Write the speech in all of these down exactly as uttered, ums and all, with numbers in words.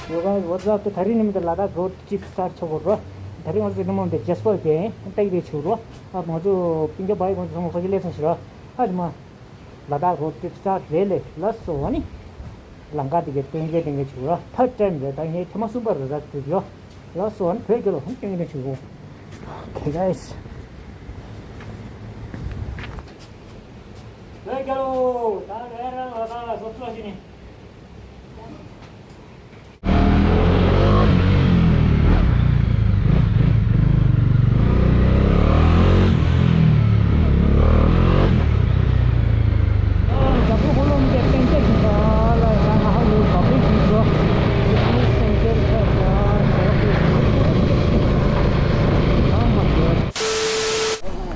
Yo guys, what's up? ད་རིང་ནི་མི་ད་ལ་དྭགས་རོཌ་ཊི་རིབ་སི་ཊར་ཊི་ཆོག་གོ་རོ། ད་རིང་ང་ཚོ་ནི་མོ་འདི་ཇེ་སི་པར་གི་ཏེག་རེ་ཆུ་རོ། ཨ་ང་ཚོ་པིང་ཀ་བྷའི་ང་ཚོ་ཚང་མ་ཕ་གི་ལས་ཚང་ཞིག་རོ། ཨ་དེ་མ་ལ་དྭགས་རོཌ་ཊི་རིབ་སི་ཊར་ཊི་རེད་ལེ། ལ་སོ་ཨ་ནི་ལམ་ཁ་དེ་གའི་སྟོན་གའི་སྟོན་གའི་ཆུ་རོ། ཐར་ཌི་ཊའིམ་རེད། ད་ངས་ཐེངས་མ་གསུམ་པ་རེད་ད་དེ་རོ། ལ་སོ་ཨ་ནི་བོད་རྒྱལ་ལོ་ཧུམ་སྟོན་གའི་ཆུ་རོ། Okay guys. བོད་རྒྱལ་ལོ། ད་རེ་རང་ལ་དྭགས་ལ་སོ་སོ་ཞིག་ནི།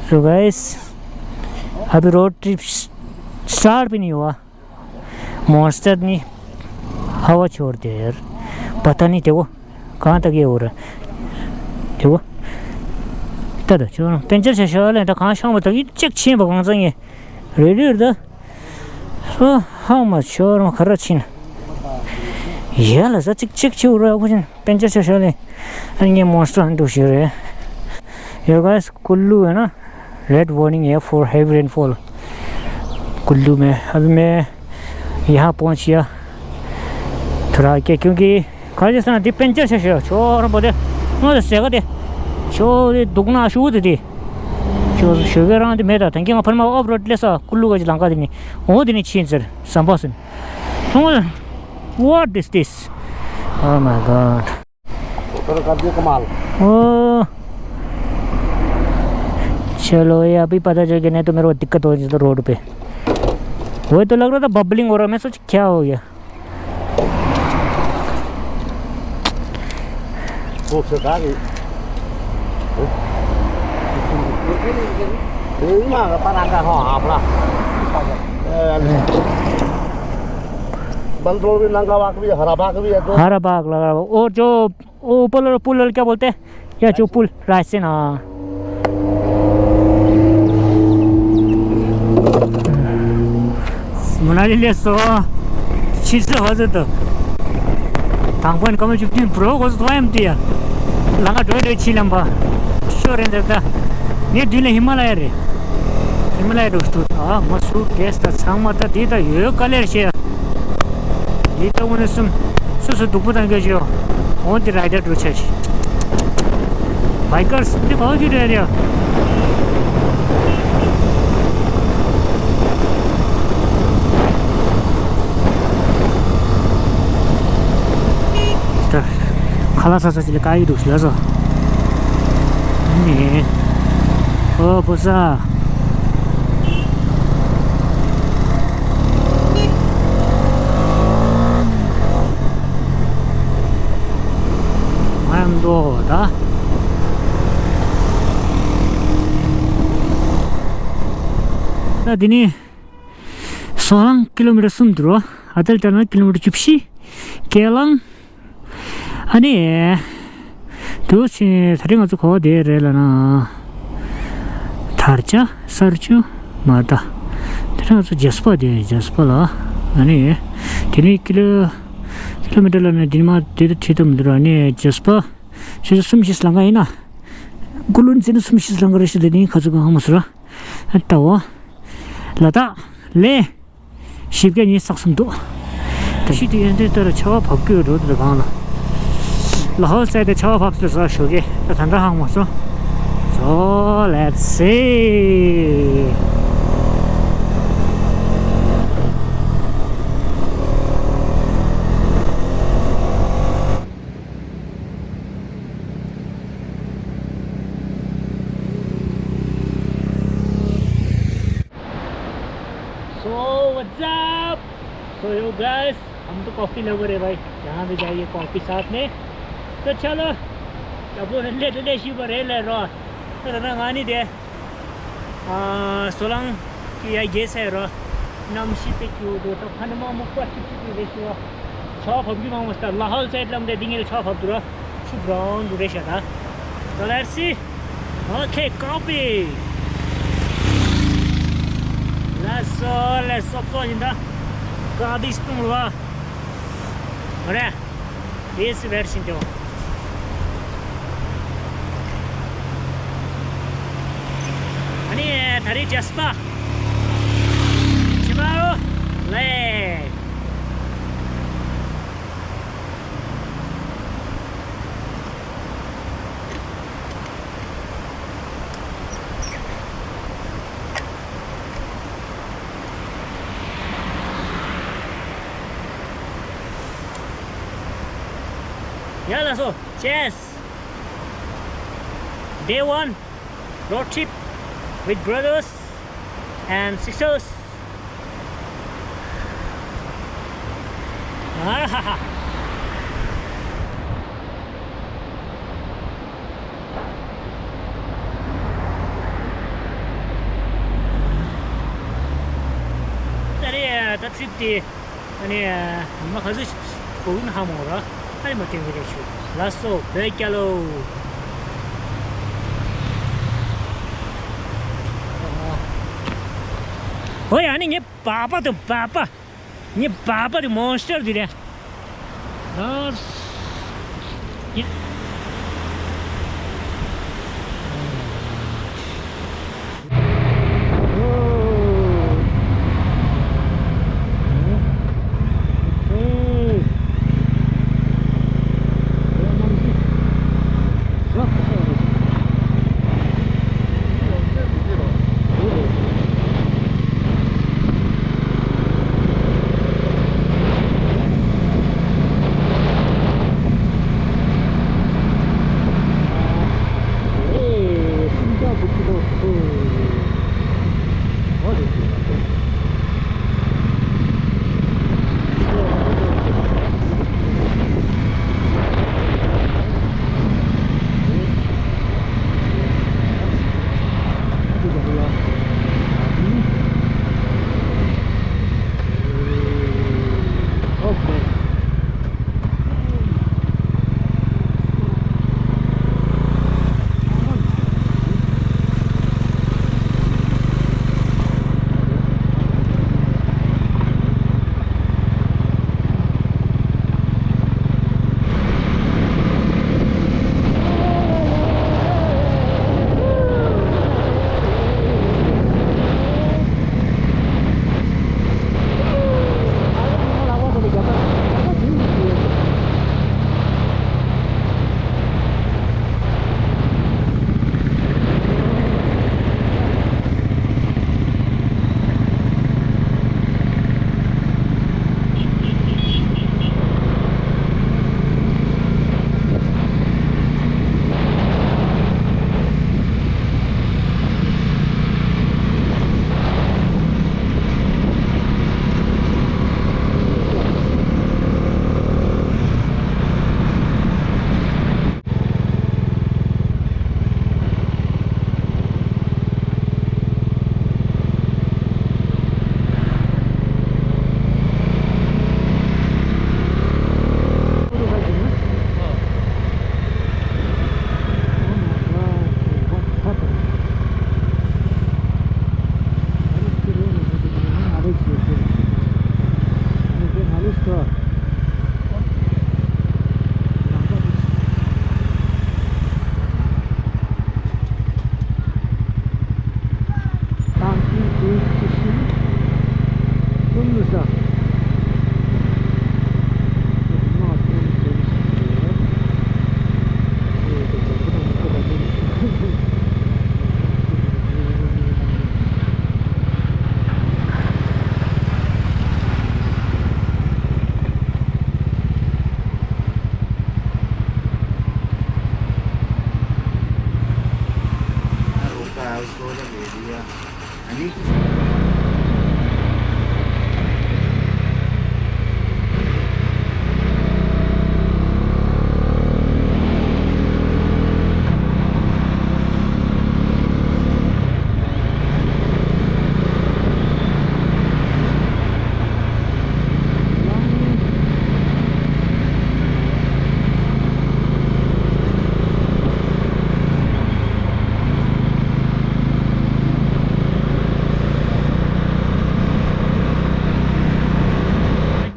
So guys, अभी road trip start भी नहीं हुआ। Monster ནི་ཧ་བ་ཆོར་དེར། བ་ད་ནི་དེ་བོ། གང་ལྟ་གེ་འོ་ར། དེ་བོ། ད་ད་ཆོ་རང་པན་ཅར་ཆ་ཤ་ལེན་ད་གང་ཤང་བ་ད་ཡིད་ཅེག་ཆེན་པ་གང་ཚང་ངེ། རེ་རེ་རེ་ད། སོ་ཧང་མ་ཆོ་རང་ཁ་ར་ཕྱིན། ཡ་ལ་ས་ཅིག་ཅིག་ཆེ་འོ་ར་ཁུ་ཆེན་པན་ཅར་ཆ་ཤ་ལེན། ཨ་ངེ་མོན་སི་ཊར་ཧན་འདུག་ཞུ་རེ། Yo guys, कुल्लू है ना, रेड वार्निंग है for heavy rainfall। कुल्लू में अभी मैं यहाँ पहुँच गया। थोड़ा क्या, क्योंकि खालिस्तान दी पंचर से शो छोर बोले, वो तो सेगा दे। शो दे दुगना शू दे दे। शो शो के रहा दे मेरा थैंक यू। अपन मैं ऑफ रोड ले सा कुल्लू का लंका देनी। वो देनी छीन सर संभाषण। What is this? Oh my God. उधर कर दिया कमाल। ओ, चलो, ये अभी पता चल गया, नहीं तो मेरे को दिक्कत हो जाती रोड पे। वही तो लग रहा था बबलिंग हो रहा, मैं सोच क्या हो गया। वो से कहा कि नहीं मांगा पर आका हो आपला। बंदरों भी नंगा वाक भी हरा बाग भी है तो। हरा बाग लगा हुआ। और जो वो पुल, पुल क्या बोलते हैं? या जो पुल रायसेन, हाँ। मनाली ले सो। ཕྱི་ཚེས་ཧོ་ཚེ་དུ། དང་པོ་ནི་སྐར་མ་བཅུ་བདུན་འབྲོག་གོ་སོ་ཏོ་ཡམ་ཏི་ཡ། ལ་ང་འགྲོ་འགྲོ་ཕྱི་ལམ་པ། ཤོ་རེན་ཟེར་ད། ངའི་མདུན་ལ་ཧི་མ་ལ་ཡ་རེད། ཧི་མ་ལ་ཡ་འགྲོ་སྟུ། ཨ་མ་སུ་གེས་ད་ཚང་མ་ད་དེ་ད་ཡོད་དཀའ་ལས་ཤེས། དེ་ད་འོ་ནི་གསུམ། སུ་སུ་སྡུག་པོ་དང་སྐྱོ་ཤོ། འོ་དེ་ར་ཡ་ད་འགྲོ་ཆ་ཤི། བའི་ཀར་སི་འདི་ག་གི་རེད་ཡ། ཁ་ལག་ས་ས་ཅི་ལ་ཀ་ཡི་འདུག་ལ་སོ། ནི། ཨོ་ཕོ་ས། ང་ཡང་འགྲོ་ད། ད་འདི་ནི། སོ་ལང་ཀི་ལོ་མི་ཊར་གསུམ་འདུག་རོ། ཨ་ཏལ་ཏ་ན་ཀི་ལོ་མི་ཊར་བཅུ་བཞི། ཀེ་ལང་། ཨ་ནི། དུ་ཕྱིན་ད་རེས་ང་ཚོ་ག་བ་བསྡད་རེད་ལ་ན། དར་ཆ་སར་ཆུ་མ་ད། དེ་རིང་ང་ཚོ་ཇེ་སི་པ་བསྡད་ཇེ་སི་པ་ལ། ཨ་ནི། དེ་ནི་ཀི་ལོ། ཀི་ལོ་མི་ཊར་ལ་ནི་དེ་ནི་མ་དེ་དུ་ཁྲིད་དུ་མི་འདུག་ཨ་ནི་ཇེ་སི་པ། ཆུ་ཚོད་གསུམ་བཞི་ལང་ག་ཡིན་ན། ཀུ་ལུན་ཚེ་ནི་གསུམ་བཞི་ལང་ག་རེ་ཞིག་དེ་ནི་ཁ་ཚུགས་གང་མ་སུ་ར། ལྟ་བ། ལ་དྭགས་ལས་ཞིབ་རྒྱ་ཉིད་བསགས་སུ་འདུག་ད་ཤི་དུས་ཡོན་ཏན་ལྟར་ཆར་པ་བབས་ཀྱི་ཡོད་འགྲོ་འདུག་གང་ལ། ལ་ཧོལ་སའི་དེ་ཆར་པ་བབས་སུ་ཟ་ཞོགས་ཀྱི་ད་ད་འདྲ་ཧང་མ་སོང་། So let's see. So what's up? So yo guys, हम तो कॉफी लवर है भाई, जहाँ भी जाइए कॉफी साथ में। तो चलो, अब वो ले ले ले शी पर ले रो। तो ना गानी दे। आ, सोलंग की या गेस है रो। नमशी पे क्यों दो तो फनमा मुक्का चुप चुप दे शिवा। छा फबगी मांग मस्ता लाहौल साइड लम दे दिंगल छा फब दुरा। ཆུ་བྷ་རའུན་རེད་ཤག་ད། So let's see. Okay, copy. Let's go, let's go, go in the car this thing. Right. Base version དེ། ཨ་ནི་ད་རེས་ཇ་སི་པ། ཆི་མ་རོ་ལེ། ཡ་ལགས་སོ། Cheers. Day one road trip with brothers and sisters. ཨ་ཧ་ཧ། ད་རེས་ད་ཁྲིབ་དེ་ཨ་ནི་མ་ག་ཚོད་གོ་གི་ན་ཧ་མོ་ར་ཨ་ནི་མ་སྟོན་གི་རེད་ཞུ། ལགས་སོ་བོད་རྒྱལ་ལོ། ཨོ་ཡ་ཨ་ནི་ངའི་བག་པ་དང་བག་པ། ངའི་བག་པ་དེ་མོན་སི་ཊར་དེ་རེད། ཨ།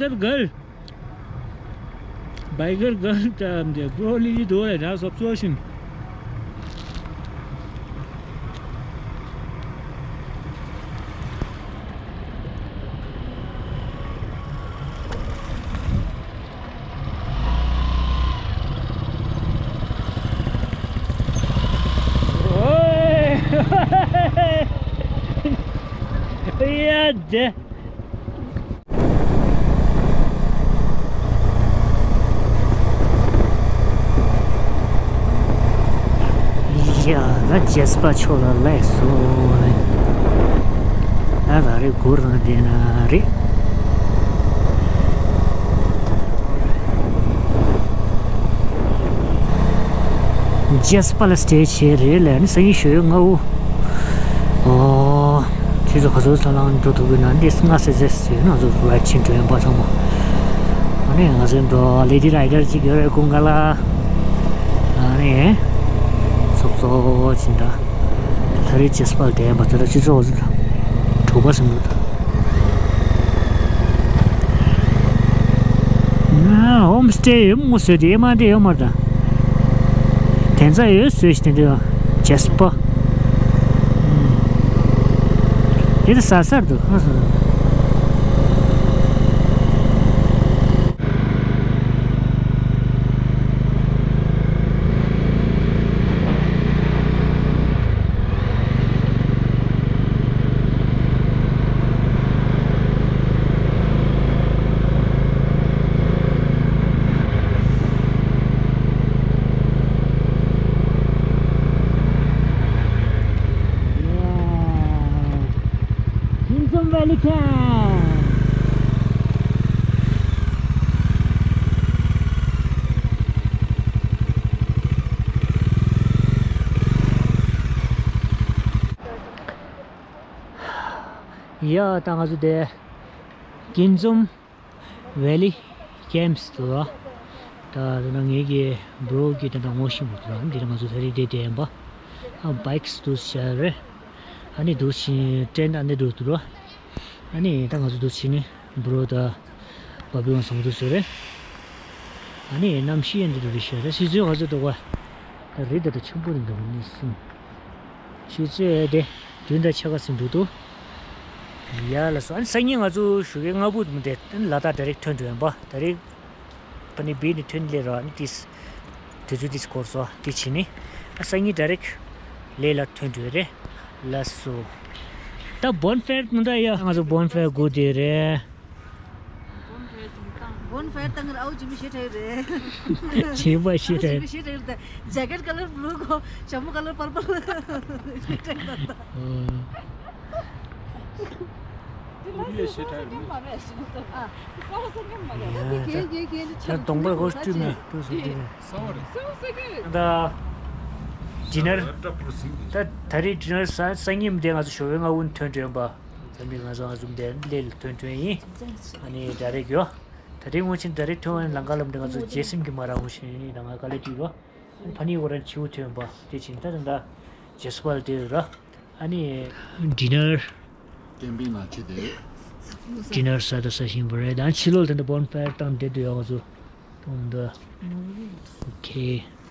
That girl. Biker girl ད་འདི་བོ་ལི་ལི་དོ་ལ་ད་སོབ་སོ་ཤིན། ཡ་དེ། ཡ་ན་ཇེ་སི་པ་ཕྱོགས་ལ་སླེབས་སོང་། ད་ད་རེས་སྒུག་རང་བསྡད་ན་རེད། ཇེ་སི་པ་ལ་སི་ཊེ་ཇི་བྱས་རེད་ལབ་ནི་སང་ཉིན་ཞོགས་སྔ་པོ། ཨོ། ཁྱེད་ཚོ་ག་ཚོད་ཚ་ལང་འགྲོ་ཐུབ་ཀྱི་ན་འདི་སྔ་སེ་སེ་ཟེར་ན་ཚོ་རའི་ཌི་ཕྱིན་འགྲོ་ཡོང་པ་ཚང་མ། ཨ་ནི་ང་ཚོའི་འགྲོ་ལེ་ཌི་རའི་ཌར་ཅིག་ཡོད་རེད་ཀུན་དགའ་ལ། ཨ་ནི། སོབ་སོབ་ཕྱིན་ད། ད་རེས་ཇེ་སི་པ་ལ་བསྡད་པ་དེ་ལ་སྤྱི་ཚོགས་དྲུག་པ་ཟིན་འདུག་ད། ཧོམ་སི་ཊེ་ཡོད་མོ་བཟོས་ཏེ་ཨེ་མ་དེ་ཡོད་མ་རེད་ད། དེ་ཚ་ཡོད་བཟོས་ཤི་དེ་འདྲ་ཇེ་སི་པ། དེ་ཟ་སར་འདུག་ཁྱིམ་ཚང་ཝེ་ལི་ཁེམ། ཡ་ད་ང་ཚོ་དེ་ཀིན་ཛུམ་ཝེ་ལི་ཁེམ་སི་དུ་ར། ད་ད་ན་ངེད་ཀྱི་བྷྲོ་གི་ད་ད་ངོ་ཤེས་མོ་དུ་ར། འདི་ན་ང་ཚོ་ད་རེས་དེ་དེ་ཡིན་པ། ཨ་བྷའིཀ་སི་དུ་ཤར་རེད། ཨ་ནི་དུ་ཕྱིན་ཊེན་ཊ་ཨ་ནི་དུ་དུ་ར། ཨ་ནི་ད་ང་ཚོ་དུ་ཕྱིན་ནི་བྷྲོ་ད་བ་བི་ཝང་སོང་དུ་ཟེར་རེད། ཨ་ནི་གནམ་གཤིས་ཡང་འདི་དུ་རེད་ཤར་རེད། ཕྱི་ཚོད་ག་ཚོད་འདུག་ག་ད་རེད་ད་ད་ཆེན་པོ་རེད་འདུག་ནི་སུམ། ཕྱི་ཚེས་དེ་བདུན་དང་ཕྱེད་ཀ་ཟིན་འདུག་ཏོ། ཡ་ལ་སོ། ཨ་ནི་སང་ཉིན་ང་ཚོ་ཞོགས་ཀས་སྔ་པོ་དེ་ལ་དྭགས་ཌའི་རེག་ཐོན་འགྲོ་ཡིན་པ། ཌའི་རེག་ཕ་ནི་བི་ནི་ཐོན་ལེ་ར། ཨ་ནི་ཏིས་དུས་ཚོད་ཏིས་འགོར་སོ། དེ་ཕྱིན་ནི་ཨ་སང་ཉིན་ཌའི་རེག་ལེ་ལ་ཐོན་འགྲོ་རེད་ལ་སོ། ད་བོན་ཕེར་ནང་ད་ཡ་ང་ཚོ་བོན་ཕེར་དགོས་དེ་རེད། བོན་ཕེར་བཏང་ར། ཨའུ་ཇི་མི་ཤེས་ཁྲེ་རེད། ཆེ་བ་ཤེས་ཨའུ་ཇི་རེད། མི་ཤེས་ཁྲེ་རེད། ཇེ་ཀེཊ་ཀ་ལར་བླུ་གོ་ཞྭ་མོ་ཀ་ལར་པར་པལ་ཤེས་ཁྲེ་རེད། ད་གདོང་པ་ཧོ་སྤྲུལ་མེད་པོ་སོང་དེ་རེད། ད་ཌི་ནར། ད་ད་རེས་ཌི་ནར་ས་སང་ཉིན་དེ་ང་ཚོ་ཞོགས་པའི་སྔ་བོ་ཐོན་འགྲོ་ཡིན་པ། ད་མི་ང་ཚོ་ང་ཚོ་དེ་ལེ་ལ་ཐོན་འགྲོ་ཡིན། ཨ་ནི་ཌའི་རེག་ཡོད། ད་རེས་སྔོན་ཆད་ད་རེས་ཐོན་པའི་ལམ་ཁ་ལམ་འདི་ང་ཚོ་རྗེས་སེམས་ཀྱི་མ་རག་འོང་ཞིང་ཡིན་ད་ང་དཀའ་ལས་ཅིག་ཡོད། ཕ་ནི་ཝ་རན་ཆིའུ་ཐོན་པ་དེ་ཕྱིན་ད་ད་ཇེ་སི་པ་ལ་དེ་ཡོད་ར། ཨ་ནི་ཌི་ནར། ཀེམ་པིང་ལ་ཆེ་དེ། ཌི་ནར་ས་ད་ས་ཞིང་པ་རེད། ད་ཕྱི་ལོགས་དེ་འདྲ་བོན་ཕེར་བཏང་བསྡད་དུ་ཡོད་ང་ཚོ་མཐོང་འདུག་ཨོ་ཁེ།